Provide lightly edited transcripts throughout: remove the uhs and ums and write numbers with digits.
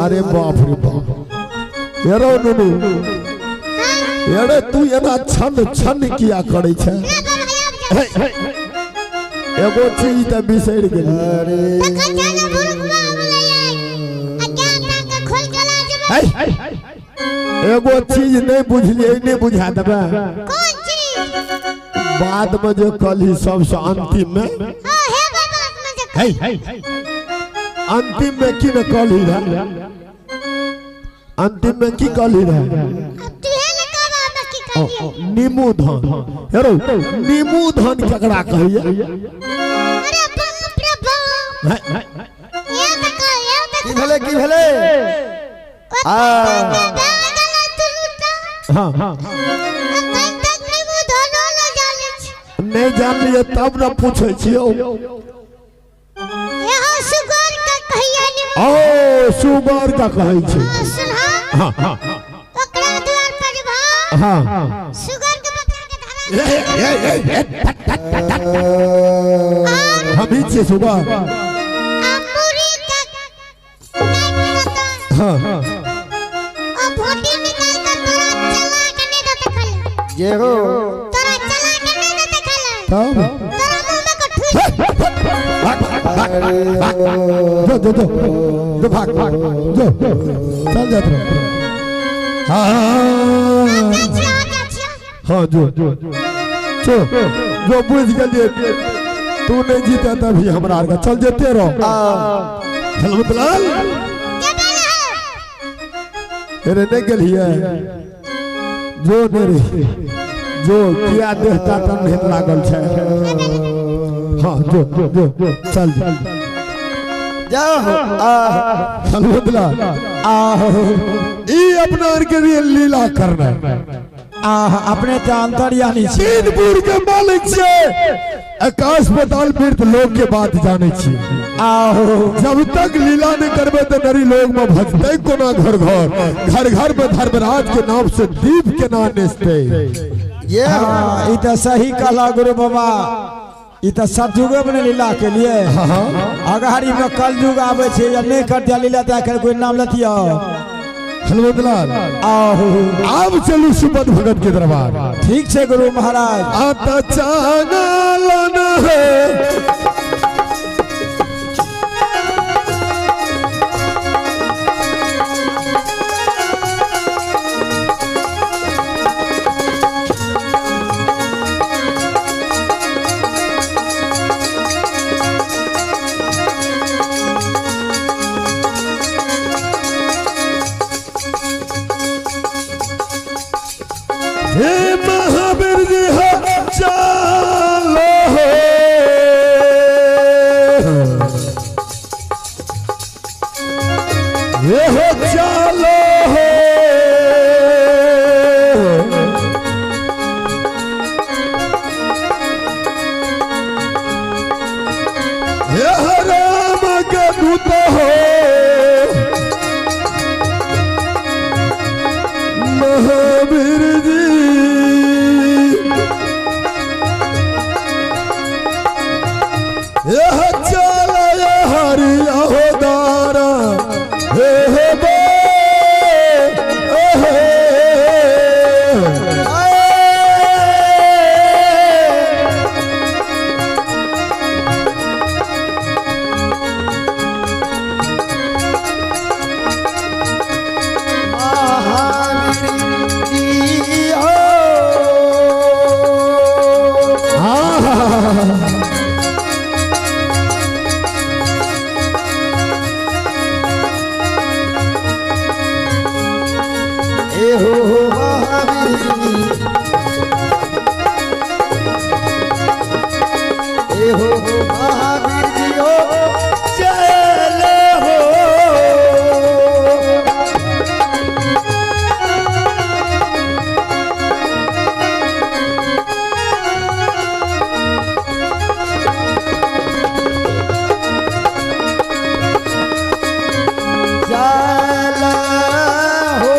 अरे बाप रे बाप, एरो नुनू अरे तू एना छन छन किया करै छै? एगो चीज तऽ बिसरि गेली। एगो चीज नहीं बुझलियै, नहीं बुझा देबै बाद में जे कहली सबसे अंतिम में। अंतिम में की ने कहली रहे? अंतिम में की कहली रहे? नीमू धन। हेरो नीमू धन केकरा कहैया? की भेलै, की भेलै? आ हाँ, नहीं जानलिए तब न पूछे छियौ। ओ सुगर का कहै छै। हाँ हाँ हाँ, हम ही छियै सुगर। हाँ, जे हो। तब जो जो जो जो भाग जो चल जात रहो। हाँ हाँ, जो जो जो जो बुझ गेलिए, तू नहीं जीते तभी हमरा आर के चल जेते रहो। हेलमत लाल, अरे नहीं गेलिए, जो नहीं रे जो किया देहता तन हेत लागल छै। हाँ, जो जो चल जाओ। आ हेलमत लाल, आहो। ई अपना आर के लिए लीला करना। आह, अपने तऽ अंतर्यामी छी। तीनपुर के मालिक से आकाश पताल मृत लोक के बात जाने छी। आहो। जब तक लीला नहीं करबे तो नरी लोग में भजते कोना? घर घर घर घर में धर्मराज के नाम से दीप के ना नेसते। ये हाँ, ई तऽ सही कहला गुरु बाबा, ई तऽ सतयुगे में लीला के लिए। हाँ। अगहरी में कलयुग आबै छै या नहीं करते लीला तऽ आखिर कोई नाम लतियो। हलवदलाल। आहो। आब चलू सुबद भगत के दरबार। ठीक छै गुरु महाराज। आता चागलन है। हे महावीर जी हो चलो हो, हे हो चलो हो, हे हो राम के दूत हो महावीर जी, यह चल हरि हो दारा हे हे बो हे। महावीर जी हो। हाँ। ए हो महावीर जी, ए हो महावीर जी हो चले हो। चल हो।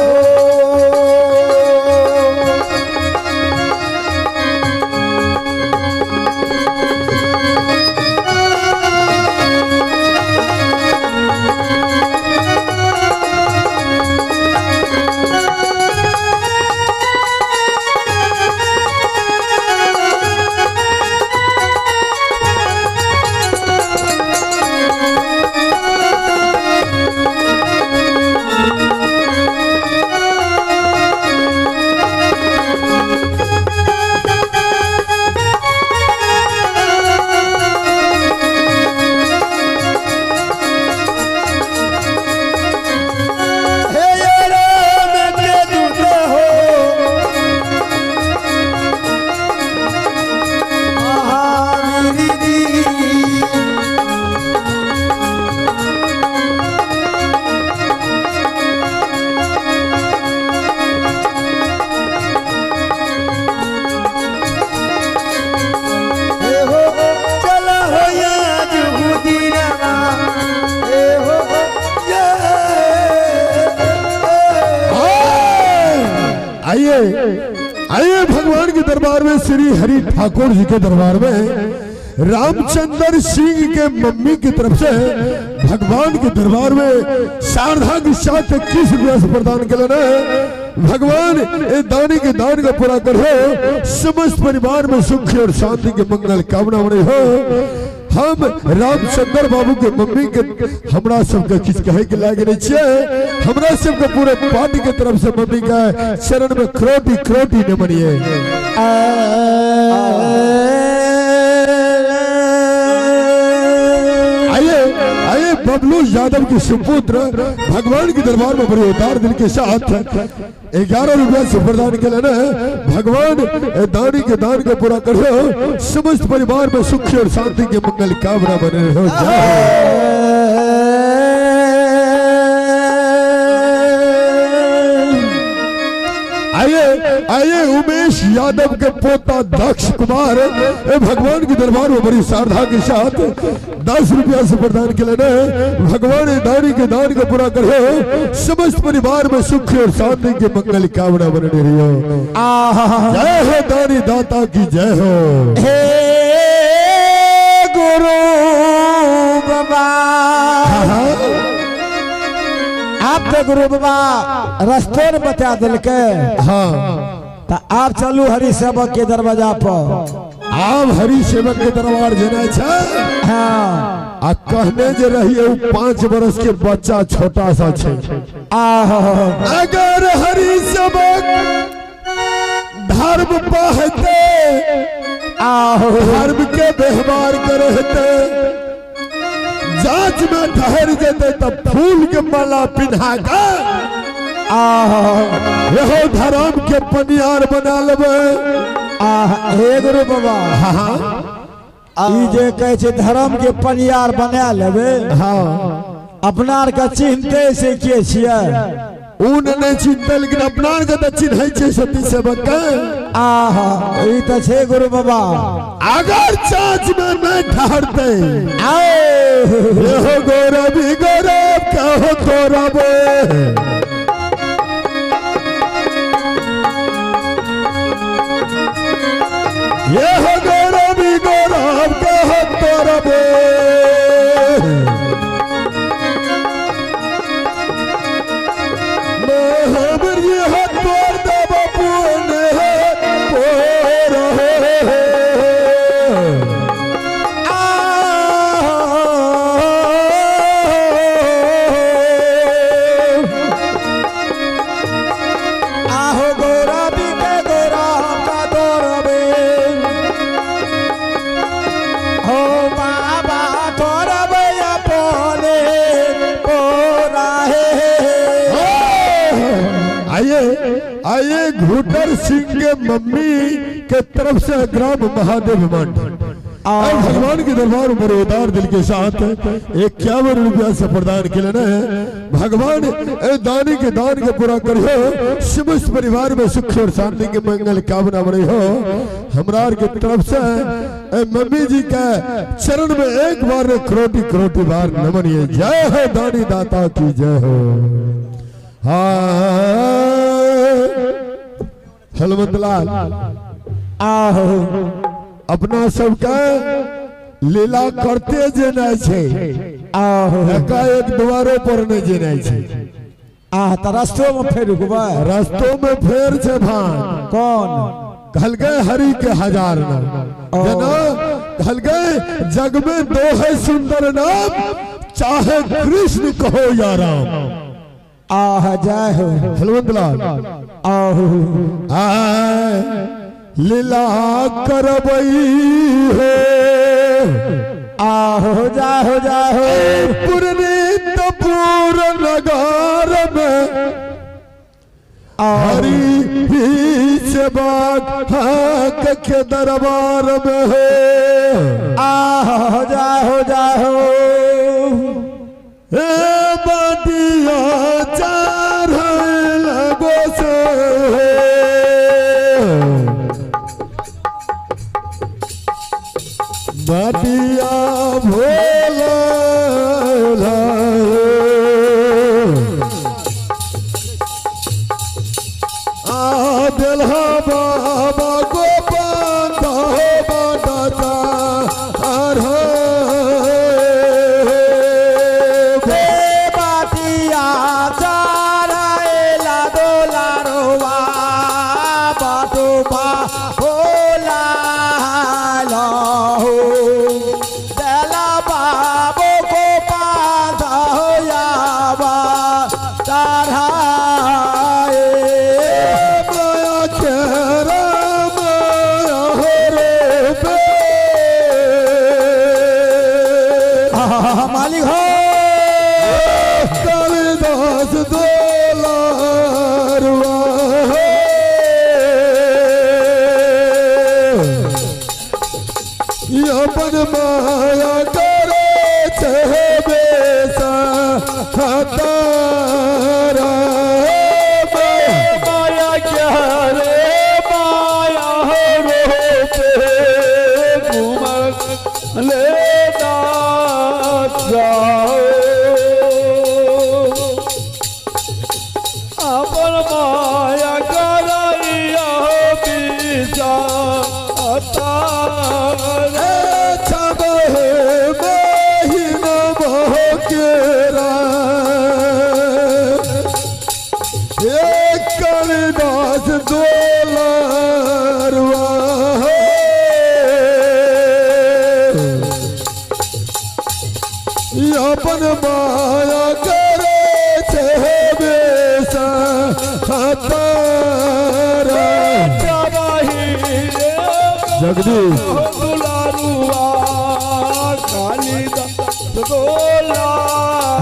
आइए आइए भगवान के दरबार में, श्री हरि ठाकुर जी के दरबार में रामचंद्र सिंह के मम्मी की तरफ से भगवान के दरबार में शारदा के साथ 21 रुपया से प्रदान कर लेना। भगवान ए दानी के दान को पूरा करो, समस्त परिवार में सुख और शांति के मंगल कामना बने हो। हम रामचंद्र बाबू के मम्मी के हमरा सबके किछु कहे के लायक नहीं छियै। हमरा सबके पूरे पार्टी के तरफ से मम्मी के चरण में करोटी करोटी नमनिए। आइए आइए बबलू यादव के सुपुत्र भगवान के दरबार में बड़े उदार दिल के साथ 11 रुपया से प्रदान के लेना। भगवान दानी के दान को पूरा करो, समस्त परिवार में सुख और शांति के मंगल कामना बने रहो। जय हो। आइए आइए उमेश यादव के पोता दक्ष कुमार ए भगवान के दरबार में बड़ी श्रद्धा के साथ 10 रुपया से प्रदान के लेने। भगवान दानी के दान को पूरा करो, समस्त परिवार में सुख और शांति के मंगल कामना बने रही हो। जय हो दानी दाता की जय हो। हे गुरु बाबा, आप तो गुरु बाबा रस्तो ने बता दिलके। हाँ, तो आप चलू हरि सेवक के दरवाजा पर। आप हरि सेवक के दरबार जेना छै। हाँ। आ कहने जे रहिए उ 5 बरस के बच्चा छोटा सा छै। आहा। अगर हरि सेवक धर्म पहते, आहो, धर्म के व्यवहार करते, जांच में ठहर जेते तब फूल के माला पिन्हा के आहो, यहो धर्म के पनियार बना लेबै। आहा। हे गुरु बाबा, हाँ, ई जे कहै छै धर्म के पनियार बना लेबै, हाँ, अपना आर के चिन्हते से के छियै? ऊ नहि चिन्हते, लेकिन अपना आर के तऽ चिन्है छै सती सेवक के। आहा, ई तऽ छै गुरु बाबा। अगर जांच में नहीं ठहरते, आओ, यहो गौरवी गौरव कहो गौरव, यहो गौरवी गौरव कहो गौरव। महावीर जी हाथ तोड़ देब पुण्य पोर हो। आहो गौरवी के गौरव का दौरवे हो बाबा, तोरबे अपने पोरा हे। आइए आइए घुटर सिंह के मम्मी के तरफ से ग्राम महादेव मंड और भगवान के दरबार में बड़े उदार दिल के साथ 51 रुपया से प्रदान के लेना है। भगवान ए दानी के दान के पूरा करियो, समस्त परिवार में सुख और शांति के मंगल कामना बने हो। हमरा के तरफ से ए मम्मी जी के चरण में एक बार करोटी करोटी बार नमन ये। जय हो दानी दाता की जय हो। हाँ, हलवंत लाल, आहो, अपना सबके लीला करते जेना छै, आहो, एकाएक द्वारो पर नहीं जेना छै। आह, तऽ रस्तो में फेर रुकबै? रस्तो में फेर छै भान। कौन? कहलकै हरि के हजार नाम, जेना कहलकै जग में दो है सुंदर नाम, चाहे कृष्ण कहो या राम। आह, जय हो। हलवंत लाल, आहो, आय लीला करबई हो। आहो, जय हो, जय हो। पुरनीत पूर नगर में हरि सेवक हक के दरबार में हो। आह, जय हो, जय हो। हे बाटिया चार लगो से बाटिया भोला, आ दलहा बाबा को बांधा हो बांधा बाटिया चढ़ाएला दोलारुआ बाटो बा होला हो दला बाबो को बांधा हो यावा चढ़ाए। माया केरा माया हो रे बे। मालिक हो। कालिदास दोलारुआ हो। अपन माया करे छे बेसा तारा। माया क्या रे माया हो रोपे घूमर ले जाओ अपन माया करैया हो पीछा अतार। छबहे महीना मोह केरा एक कालिदास दोलारुआ हो। अपन माया करे छे बेसा तारा। चबाही रे जगदीश दुलारुआ कालिदास गोला।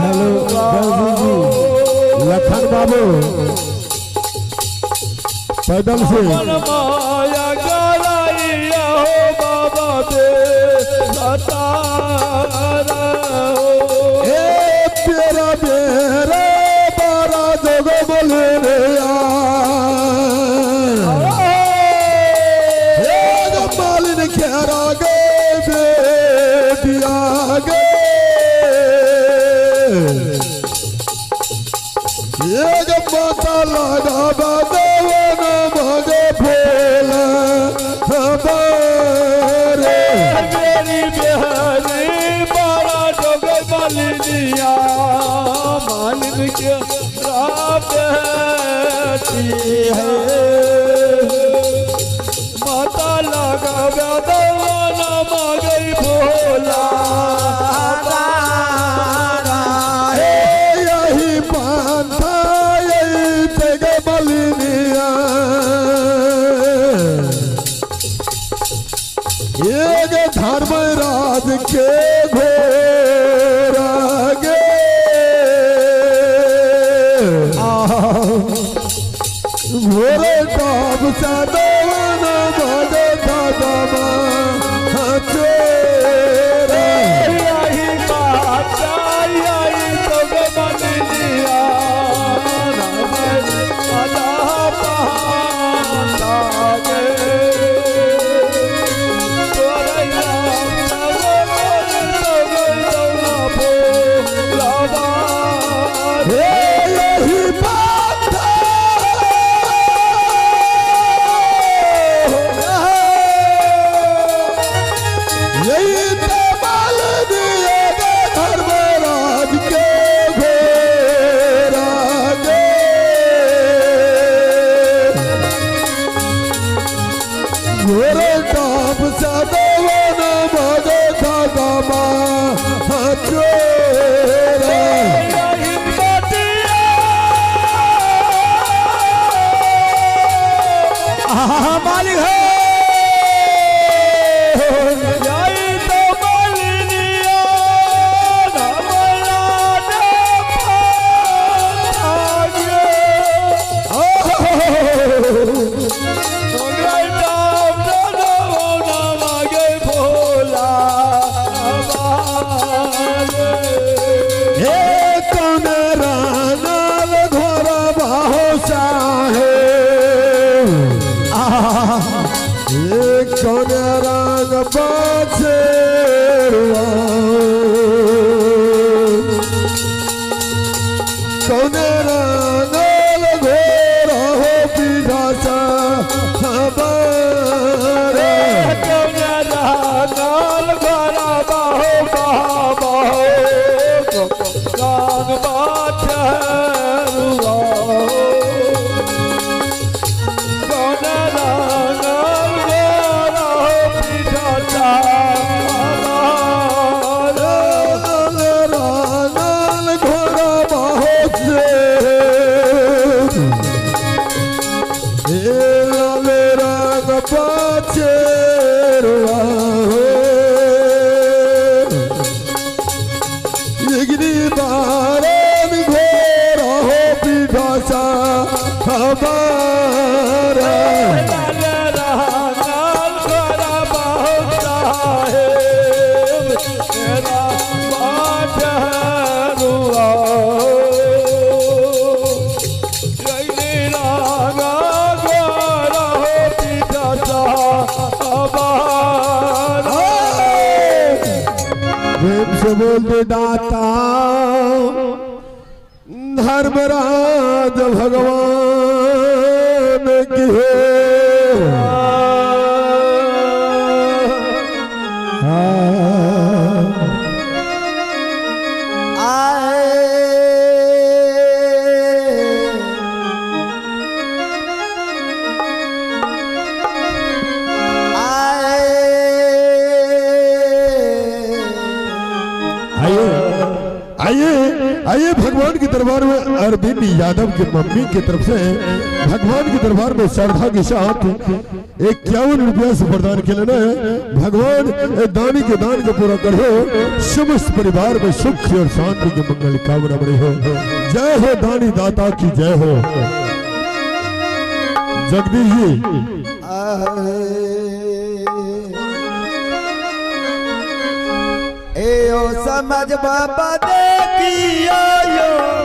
हेलो जगदीश जी, लखन बाबू पैदल से। अपन माया कराइया हो बाबा दे सतारा हो। ए तेरा मेरा बारा जोग बोले रे यार। ए मालिन खेरा गे बेटिया गे। एक माता लगा बदवन मगे फूल हमारे। मेरी बिहारी बारा जोग मालिनिया मालिन के बेटी है माता लगा बदवन मगे भोला। हे यही पांथा यही तेग बलिनिया। एक धर्मराज के घोरा गे घोरे टाप सदवन मगे दादा चोरा। यही माता यही तो मालिनिया अदा पाता गे हे यही पांथा यही तो मालिनिया के धर्मराज के घोरा गे घोरे टाप सदवन मगे दादा चोरा। मालिक हो। हे कौन रानाल घोरा बाहो साहे। हे कौन राग बाछे कौन रानाल घोरा हो पीढ़ा सा साहबार। लाल रांगल गोरा बाबू साहेब तेरा पाठ रुआ प्रेम से बोल दे दाता धर्मराज भगवान की है। आइए आइए आइए भगवान के दरबार में अरविंद यादव के मम्मी की तरफ से भगवान के दरबार में श्रद्धा के साथ 51 रुपया से प्रदान के लेना है। भगवान ए दानी के दान को पूरा करो, समस्त परिवार में सुख और शांति की मंगल कामना बनी हो। जय हो दानी दाता की जय हो। जगदीश जी ए ओ समझ बाबा देखियो यो।